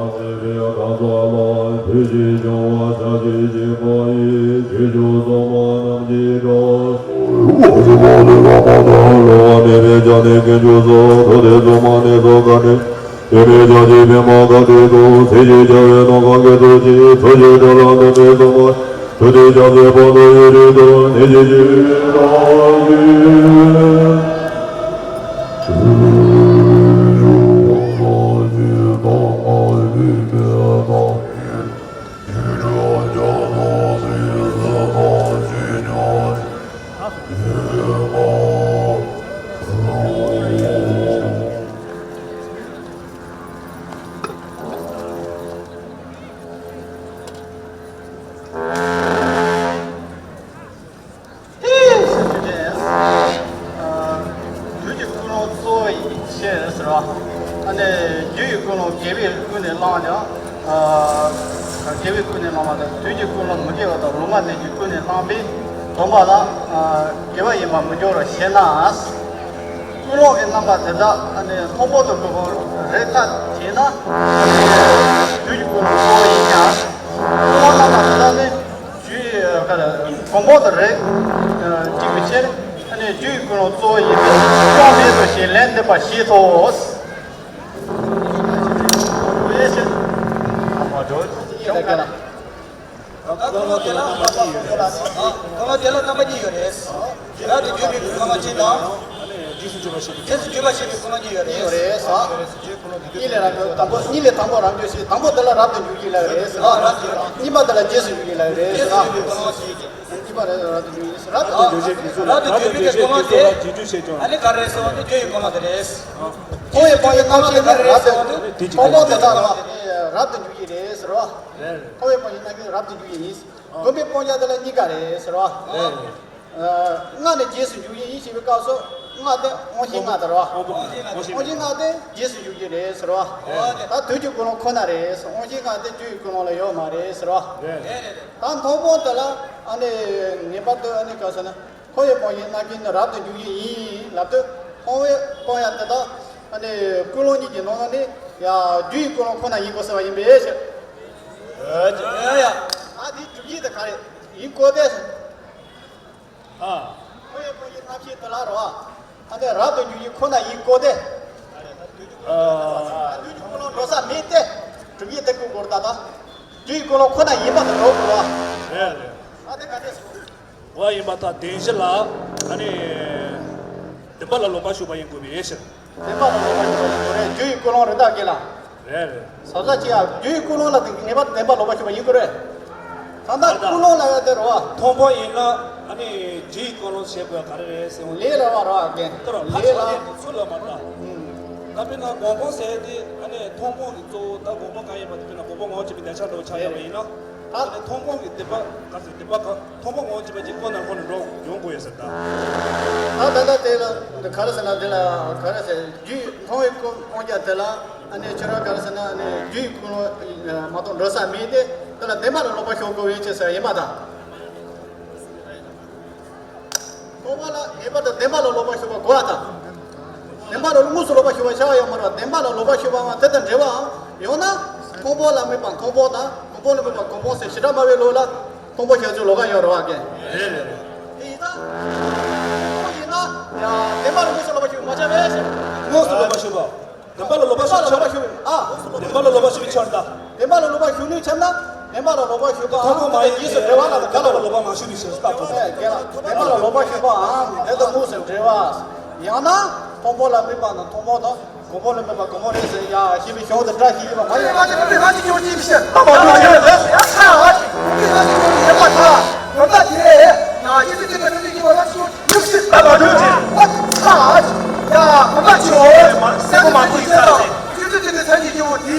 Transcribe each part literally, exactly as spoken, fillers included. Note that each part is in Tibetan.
ལ་མེད་པའི་གང་ཟག་ལ་དུས་ཀྱི་འབྱུང་བ་ཕྱག་རྒྱ་ཆེན་པོ་ཡི་ཆོས་སྐྱོང་སྲུང་མ་རྣམས་ཀྱིས་གྲོགས། འོ་ཞེས་པ་ལས་བླ་མ་དང་སློབ་མ་མེད་པའི་སྐྱབས་གནས་དཀོན་མཆོག་སོགས་ཐུགས་ཏེ་སྲུང་མ་ནི་སོགས་བཀའ་དྲིན། དེ་ནས་ཕྱག་རྒྱའི་པདྨ་དཀར་སྟེགས་སུ་ཚེ་གཅིག་རྒྱལ་བའི་ནམ་མཁའ་གི་ཐུགས་ཀྱི་ཚུལ་གྱི་དྲ་ལམ་དུ་མི་གསུང་བར་ཐུགས་ཏེ་ཕྱག་འཚལ་བར་དུ་ཡི་རིགས་སུ་གནས་ཀྱི་ཕྱིར་ལགས་ཞེས། དུས་ཀྱི་ཀུན་སློང་གཙོ་བོ་ཡི་ཕྱིར་ཟེར་བ། ཨ་ནི་རྒྱུ་ཡི་ཀུན་སློང་དགེ་བས་ཀུན་ནས་བསླངས་ཀྱང་། དགེ་བས་ཀུན་ནས་བསླངས་པ་དང་དུས་ཀྱི་ཀུན་སློང་མི་དགེ་བ་དང་ལོག་པར་གནས་ཀྱི་ཀུན་ནས་བསླངས་པས་སྡོམ་པ་ལ་དགེ་བ་ཡིན་པར་མི་འགྱུར་རོ་ཞེ་ན། ཀུན་སློང་གི་རྣམ་པ་དེ་དག་ཨ་ནི་མཐོང་སྤང་དུ་གོ་བ་རེ་ཁ་བྱས་ན། དུས་ཀྱི་ཀུན་སློང་གཙོ་བོ་ཡིན་ཀྱང་། ཀུན་སློང་རྣམ་པ་དེ་དག་ནི་རྒྱུའི་གོང་འཕེལ་དུ་རེ་གཅིག་པའི་ཕྱིར། ཨ་ནི་རྒྱུ་ཡི་ཀུན་སློང་གཙོ་བོ་ཡིན་པས་སྐྱོན་མེད་དོ་ཞེས་ལན་འདེབས་པ་ཞེས་སོ། ད་ལྟ་དེ་ལ་རྣམ་པ་གཉིས་ཡོད་རེད། རབ་ཏུ་བརྗོད་པའི་ཀུན་སློང་གཅིག་དང་། རྗེས་སུ་འཇུག་པ་ཞེས་པའི་ཀུན་སློང་གཉིས་ཡོད་རེད། ཡོད་རེད་ཟེར། གཉིས་ལས་རབ་ཏུ་དང་པོ་གཉིས་ལས་དང་པོ་རབ་འཇུག་ཞེས། དང་པོ་དེ་ལ་རབ་ཏུ་འཇུག་གི་ལབ་རེད་ཟེར། རབ་ཏུ་འཇུག་གཉིས་པ་དེ་ལ་རྗེས་སུ་འཇུག་གི་ལབ་རེད་ཟེར། རྗེས་སུ་འཇུག་པའི་ཀུན་སློང་ཞེས་བྱ། གཉིས་པ་རབ་ཏུ་འཇུག་ཡིན་ཟེར། རབ་ཏུ་འཇུག་རབ་ཏུ་འཇུག་པའི་ཀུན་སློང་དེ་ཨ་ནི་ག་རེ་ཟེར་བ་དེ་རྒྱུ་ཡི་ཀུན་སློང་དེ་རེད། མཐོང་བའི་སྤང་བྱའི་རྣམ་ཤེས་ནི་རབ་ཏུ་འཇུག་མཐོང་སྤང་དེ་དག་ལ་རབ་ཏུ་འཇུག་གི་རེད་ཟེར་བ། མཐོང་བའི་སྤང་བྱའི་རྣམ་ཤེས་རབ་ཏུ་འཇུག་ཡིན། སྒོམ་པའི་སྤང་བྱ་དེ་ལ་གཉིས་ཀ་རེད་ཟེར་བ། ལྔ་ནི་རྗེས་སུ་འཇུག་ཡིན་ཞེས་པའི་སྐབས་སུ་ལྔ་དེ་དབང་ཤེས་ལྔ་དེ་རེད་བ། དབང་ཤེས་ལྔ་དེ་རྗེས་སུ་འཇུག་རྒྱུ་རེད་ཟེར་བ། ད་དུས་ཀྱི་ཀུན་སློང་ཁོ་ན་རེད་ཟེར། དབང་ཤེས་ལྔ་དེ་རྒྱུ་ཡི་ཀུན་སློང་ལ་ཡོད་མ་རེད་ཟེར་བ། ད་མཐོང་སྤང་དེ་ལ་ཨ་ནི་ངེས་པར་དུ་ཨ་ནི་ག་ཟེར་ན། མཐོང་བའི་སྤང་བྱའི་རྣམ་ཤེས་ནི་རབ་ཏུ་འཇུག་རྒྱུ་ཡིན་ལབ་དུས། མཐོང་བའི་སྤང་བྱ་དེ་དག་ཨ་ནི་ཀུན་སློང་གཉིས་ཀྱི་ནང་ན་ནི་ཡང་རྒྱུ་ཡི་ཀུན་སློང་ཁོ་ན་ཡིན་དགོས་ཟེར་བ་ཡིན་པས་ཟེར། ཨ་དེའི་སྒྲུབ་བྱེད་དེ་ག་རེ་ཡིན་གོ་དེ། ཨ། མཐོང་བའི་སྤང་བྱའི་རྣམ་ཤེས་དེ་ལ་རེད་བ། ཨ་ནི་རབ་ཏུ་འཇུག་རྒྱུ་ཁོ་ན་ཡིན་གོ་དེ། ཨ། དུས་ཀྱི་ཀུན་སློང་འགྲོ་ས་མེད་དེ། སྒྲུབ་བྱེད་དེ་ཀུན་སྒོར་ད་ལྟ། རྒྱུ་ཡི་ཀུན་སློང་ཁོ་ན་ཡིན་པ་དེ་འགྲོ་དགོས་བ། རེད་རེད། ཨ་དེ་ག་དེ་སོང་། བ་ཡིན་པར་ཐལ། བདེན་བཞི་ལ་ཨ་ནི་བདེན་པ་ལ་ལོག་པར་ཞུགས་པ་ཡིན་དགོས་པའི་ཕྱིར། བདེན་པ་ལ་ལོག་པར་ཞུགས་པ་ཡིན་དགོས་རེད། རྒྱུ་ཡི་ཀུན་སློང་རེད་ད་གེ་ལ། རེད་རེད། ཟབ་ས་ཅི་ཡ་རྒྱུ་ཡི་ཀུན་སློང་ལ་དེ་ངེས་པར་བདེན་པ་ལོག་པར་ཞུགས་པ་ཡིན་དགོས་རེད། ད་ལྟ་ཀུན་སློང་ལ་ཡ་དེ་རེད་བ། མཐོང་སྤང་ཡིན་ན་ཨ་ནི་རྒྱུ་ཡི་ཀུན་སློང་བྱེད་དགོས་ག་རེ་རེད་ཟེར་བ། ལས་ལ་རེད་བ་རེད་བ་རྒན། དེ་ར་ལས་ལ། ཚུལ་ལ་མ་ལྟ། ད་དཔེར་ན་སྒོམ་སྤང་ཟེར་དེ་ཨ་ནི་མཐོང་སྤང་གི་གཙོ་བོ་ད་སྒོམ་སྤང་གང་ཡིན་པ་དེ་དཔེར་ན་སྒོམ་སྤང་ངོ་བོ་ཆེན་པོའི་འདོད་ཆགས་འགྲོ་བ་ཆགས་ཡོད་པ་ཡིན་ན། ཨ་ནི་མཐོང་སྤང་གི་བདེན་པ་ག་ཚོད་བདེན་པ་གང་མཐོང་སྤང་ངོ་བོ་ཆེན་པོ་གཅིག་ཁོ་ན་ཁོ་ན་འགྲོ་ཡོང་དགོས་ཡོད་ཟེར་ད། ད་ད་ལྟ་དེ་ལ་འདི་ག་རེ་ཟེར་ན་འདི་ལ་ག་རེ་ཟེར་རྒྱུ་མཐོང་བའི་ཀུན་སྤང་རྒྱ་དེ་ལ་ཨ་ནི་ཁྱོད་རང་ག་རེ་ཟེར་ན་ཨ་ནི་རྒྱུ་ཡི་ཀུན་སློང་མ་གཏོགས་འགྲོ་ས་མེད་དེ་དེ་ལ་བདེན་པ་ལ་ལོག་པར་ཞུགས་དགོས་ཡོད་ཅེས་ཟེར་ཡིན་པ་དང་། མཐོང་སྤང་ལ་ངེས་པར་དུ་བདེན་པ་ལ་ལོག་པར་ཞུགས་པ་དགོས་པ་དང་། བདེན་པ་ལ་དངོས་སུ་ལོག་པར་ཞུགས་པ་ཆགས་ཡོད་མ་རེད། བདེན་པ་ལ་ལོག་པར་ཞུགས་པའང་དེ་དང་འབྲེལ་བའམ་ཡང་ན་མཐོང་སྤང་ལ་དམིགས་པ་མཐོང་སྤང་དང་སྒོམ་སྤང་ལ་དམིགས་པ་སྒོམ་སྤང་ཟེར་བྱེ་བྲག་སྨྲ་བའི་ལུགས་ལ་མཐོང་སྤང་བྱ་ཚུལ་ལོགས་ཀ་ཡོད་རེད་བ་ཀྱེ། རེད་རེད་རེད། དེ་ཡིན་ན། ཡིན་ན། ཡ་བདེན་པ་ལ་དངོས་སུ་ལོག་པར་ཞུགས་པ་མ་ཆགས་པས་ཟེར། དངོས་སུ་ལོག་པར་ཞུགས་པ། བདེན་པ་ལ་ལོག་པར་ཞུགས་པ་ཆགས་པ། ཨ། བདེན་པ་ལ་ལོག་པར་ཞུགས་པའི་ཕྱིར་ད། བདེན་པ་ལ་ལོག་པར་ཞུགས་ནུས་ཆགས་ན། བདེན་པ་ལ་ལོག་པར་ཞུགས་པའམ་དེ་དང་གཉིས་སུ་འབྲེལ་བ་ལ་ག་ལ་ལོག་པར་མ་ཞུགས་པའི་ཕྱིར་ད་གོ། བདེན་པ་ལ་ལོག་པར་ཞུགས་པའམ་དེ་དང་དངོས་སུ་འབྲེལ་བ། ཡང་ན། མཐོང་སྤང་ལ་དམིགས་པ་ན་མཐོང་སྤང་དང་། སྒོམ་སྤང་ལ་དམིགས་པ་སྒོམ་སྤང་རེད་ཟེར་ཡ་ཞེས་པའི་གཞུང་དེ་འདྲ་ཞིག་ཡོད་པ་མ་ཡིན། ང་ཚོ་ང་ཚོ་ཁྱོད་ཅིག་བཤད་ད་མ་གཏོགས་ཅི་རེད། ཡ་ཚ་ང་ཚོ་ང་ཚོ་ཁྱོད་ཡོད་པ་ད་གོམ་ད་དེ་ཡ་ཅི་ཚེ་ཚེ་ཚེ་ཚེ་ཡོད་ན་ཚོ་ཡོད་ཤི་ད་མ་གཏོགས་ཅི། ཡ་ཚ་ཡ་གོམ་ད་ཅི་ཡོད་སེ་གོ་མ་གོ་ཡིན་ས་རེད། ཅི་ཚེ་ཚེ་ཚེ་ཚེ་ཡོད་དེ།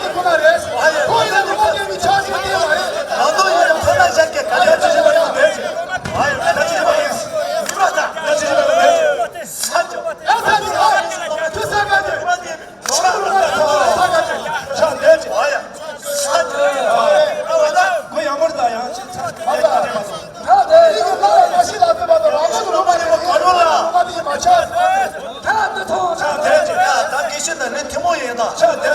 ཁྱེད་ཁོ་ན་རེད། ཁོ་ཡིན་ན་ལུང་པ་ལྡན་གྱི་ཆ་ཤས་དེ་མ་རེད། ང་ཚོ་ཡིན་ན་ཁོ་ན་བཞག་གི་ག་ལེར་ཅི་བྱེད་པ་ཡིན་པས། ཨ་ཡ་ད་ཅི་བྱེད་པ་ཡིན། མི་མ་ད་ད་ཅི་བྱེད་པ་ཡིན་པས། ས་ཅི་བ་དེ། ཨ་ད་ཅི་བ་དེ། ཁོ་ས་ག་དེ། ཁོ་ས་ག་དེ། ཆ་དེ་ཅི། ཨ་ཡ། ས་ཅི་བ་དེ། ཨ་ད་ཁོ་ཡང་མོར་ད་ཡང་ཅི་ཚ་མ་ད་དེ་མ་ད། ད་དེ་ཡི་གེ་ལ་ཡ་ཤི་ལ་དེ་མ་ད་རང་ཚོ་ལུང་པ་ལྡན་གྱི་ལུང་པ་ལྡན་གྱི་མ་ཆ། ད་དེ་ཐོང་ཆ་དེ་ཅི། ད་ད་དགེ་བཤེས་ད་ནི་ཐི་མོ་ཡིན་ད། ཆ་དེ།